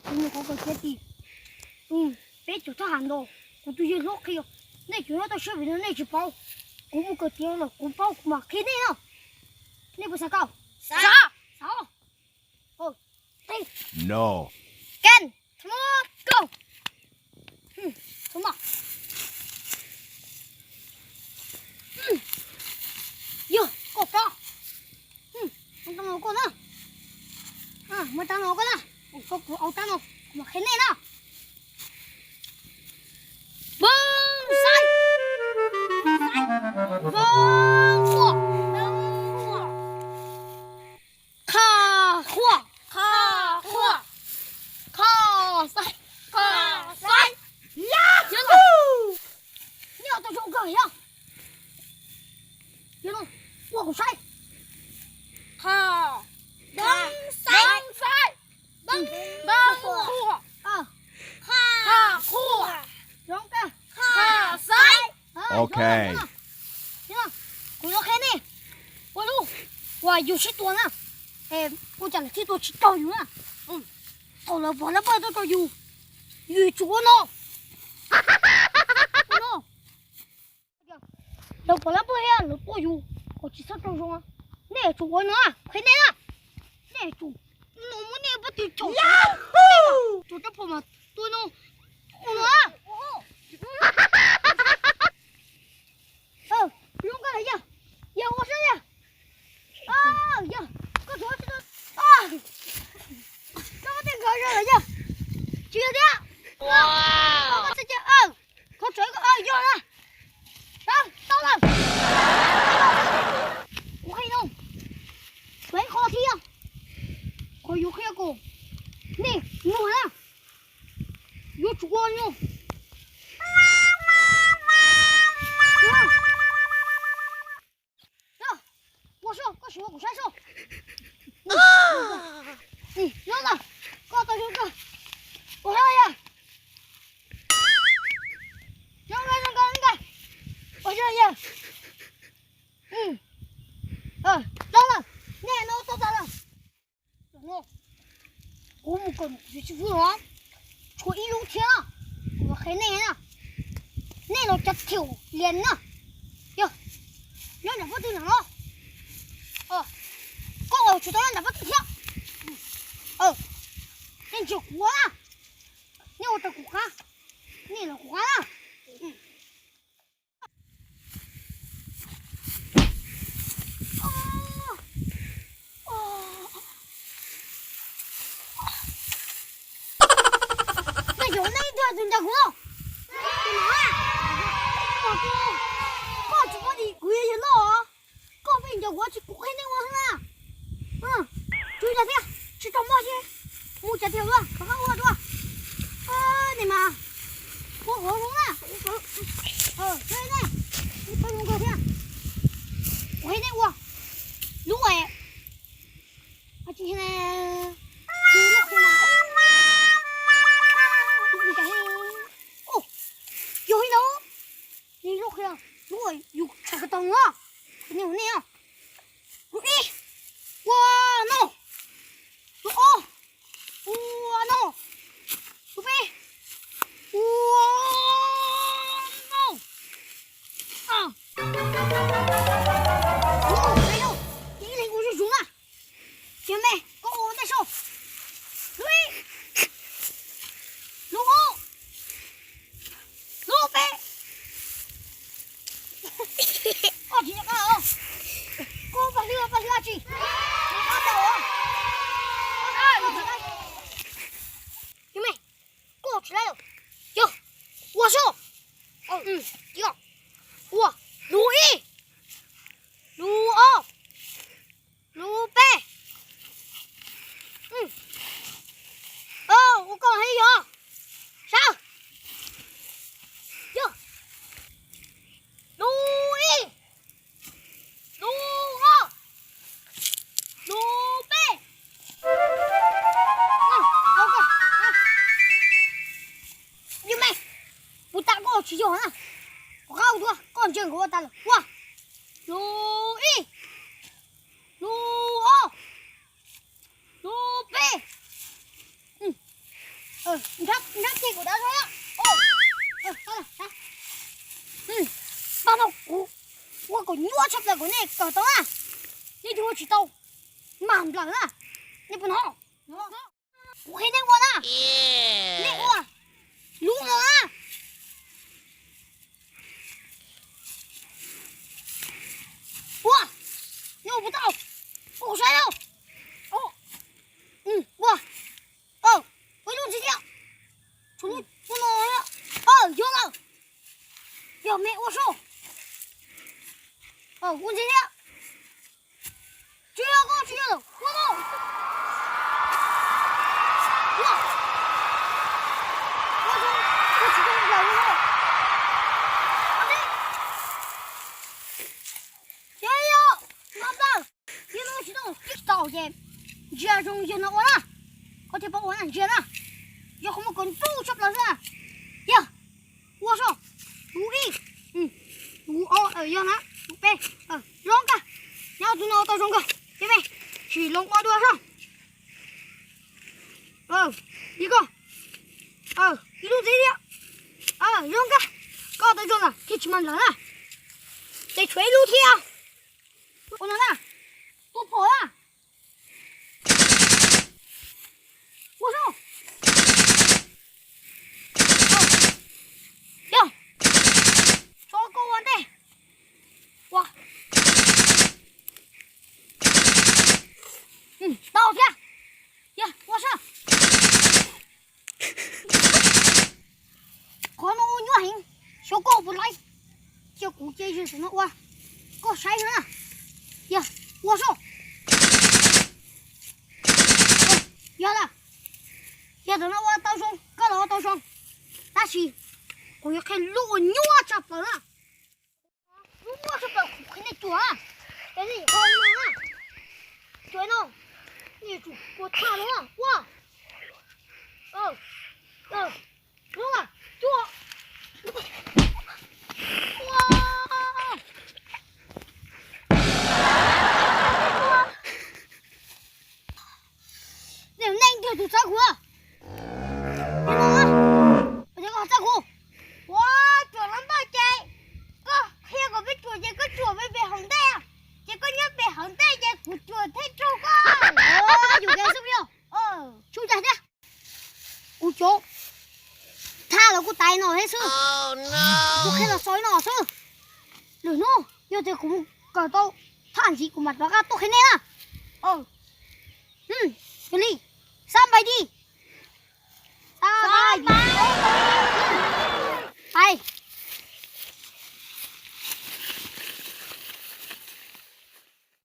Kuv mus qhov kawm tiav tim peb cov thab ham ntaus, kuv tus yawg hlob qhia, nej tsuas nyob toj siab vim no nej tsis paub. Kuv mus kawm tiav lawm kuv paub kuv mam qhia nej na. Nej puas xav kawm? Xav. Xav. Ken, tmov kawg. Yog koj rab, muab rab no koj na, muab rab no koj na, koj kuv au rab no, kuv mam qhia nej na. Npoo xaiv, npoo quaj, npoo quaj, qha quaj, qha quaj, qha xaiv, qha xaiv. Yog no, nej ua tau zoo kawg yog. Yog no, ua kuv saib. Qha, npoo xaiv, npoo quaj, qha quaj, zoo kawg, qha xaiv. Ok. Kuv yuav qhia nej ua lub, uas yus sib tua na, ua cas lawv thiaj tua tsis raug yus na. Thaum lawv pom lab paj tuaj rau yus, yus tsum ua no, ua no. Lawv pom lab paj thiab lawv tua yus kom tsis txhob raug zoo. Nej tsum ua no, qhia nej na. Nej tsum, no muab nej pob tw caum, tsum rab phom mas tua no, ua no. Zoo kawg yog, yog ua saib yog. Yog, koj tsum, koj muab tej nkawd zoo lawm yog. Tsis yog thiab. Koj txhais chaw, koj tsum, yog na. Tau, tau lawm. Kuv qhia no, kuv ib qho thiab, qhov yus qhia kom nej mloog na. Yuav tsum ua no. Ua soj, koj sim ua kuv saib soj. Nyob ntawd, koj tau zoo kawg. Ua soj yog. Zoo kawg, zoo kawg, zoo kawg. Ua soj yog. Tau lawm, nej no tau tas lawm. Kuv mus kawm ntawv tsis hwj os, tshuav ib lub thiab, kuv qhia nej na. Nej los cav thiaum lias na. Yog, nyob nram pob tw no. Koj tsis tau nyob nram pob tw thiab. Nej ntsia kuv na, nej ua raws kuv qab, nej los kuv qab na. Koj tsis paub tias kuv yog yawg loj os. Koj pheej ncaws kuv tsis, kuv qhia nej ua xwb na. Tsum yog thiab, tsis tau muaj xwb. Mus tsav thiaum dua, rov qab ua dua. Nej mas, ua qhov zoo na. Ua zoo kawg thiab. Kuv qhia nej ua lub, yog li no, nej lub qhia, lub yus tshais ko taw no, nej ua nej, lub ib, ua no, lub ob, ua no, lub peb, ua no. Ib leeg ua zuj zus na. Cov me, koj ua nej soj. Lub ib, lub ob, lub peb. Koj tsis nco qab os. Koj paj hlwb, paj hlwb dab tsi? Koj tsis laib os. Cov me, koj tsis laib os. Yog, ua soj. Yog, ua, lub ib, lub ob, lub peb. Ua koj hais li yog. Sawv. Yog, lub ib, lub ob, lub peb. Yog me, kuv tas koj tsis yog na. Kuv qab ua dua, koj ntsia nkaus ua tas lawm. Ua, lub ib, lub ob, lub peb. Nrhab, nrhab kiag kuv dab zog. Pab no kuv ua kom nyuaj tshaj plaws kom nej kawm tau na. Nej twb ua tsis tau, mag nplawm na. Nej puas hnov? Kuv qhia nej ua na. Nej ua lub no na. Ua, nej ua puas tau? Ua kuv saib lauj. Ua, ua ib lub ntxiv thiab. Tshuav lub no, yog lawm. Yog me ua soj. Ua ntxiv thiab. Tsis yog koj, tsis yog lawm, ua no. Ua, ua zoo, ua tsis zoo nplaws li no. Ua tib, yog, yog, no nplaws. Yog no tsis tau, tsis tau ces ntsia zoo yog no ua na. Koj thiaj paub ua na, ntsia na. Yog qhov muag kom ntuj tshaj plaws xwb na. Yog, ua soj, lub ib, lub ob, yog na, lub peb, zoo kawg. Nyob tus no tau zoo kawg, ces peb sim loo ua dua soj. Ib ko, ib lub ntxiv thiab. Zoo kawg, koj tau zoo lawm thiaj tsis mag nplawm na. Ces tshuav ib lub thiab. Ua no na, tua phom na. Ua soj. Yog, tso koj ua ntej. Ua, tau thiab. Yog, ua soj. Qhov no ua nyuaj heev, xyov koj puas laib. Cia kuv cia yog tus no ua, koj saib no na. Yog, ua soj. Yog lawm, yog tus no ua tau zoo, koj los ua tau zoo. Tab sis kuv yuav qhia lub uas nyuaj tshaj plaws na. Lub nyuaj tshaj plaws kuv qhia nej cuag na. Ces nej yuav ua no na. Cuag no, nej yuav tsum ua tshaj no na. Ua, ua, ua, cuag. Ua, nej, nej ntiag tus txawb kuv. Ua, cuag lub ntawd ces koj qhia kom peb cuag ces koj cuag peb pem hauv ntej, ces koj nyob pem hauv ntej ces kuv cuag thiaj raug koj. Yus xwb yog. Tsuj cai thiab. Kuv cov thaj los kuj tais no thiab xwb. Kuv qhia los xaus li no xwb. Lwm hnub yog tias kuv mus kawm tau thaj ntxiv kuv mam rov qab tuaj qhia nej na. Ua li, xab npais di.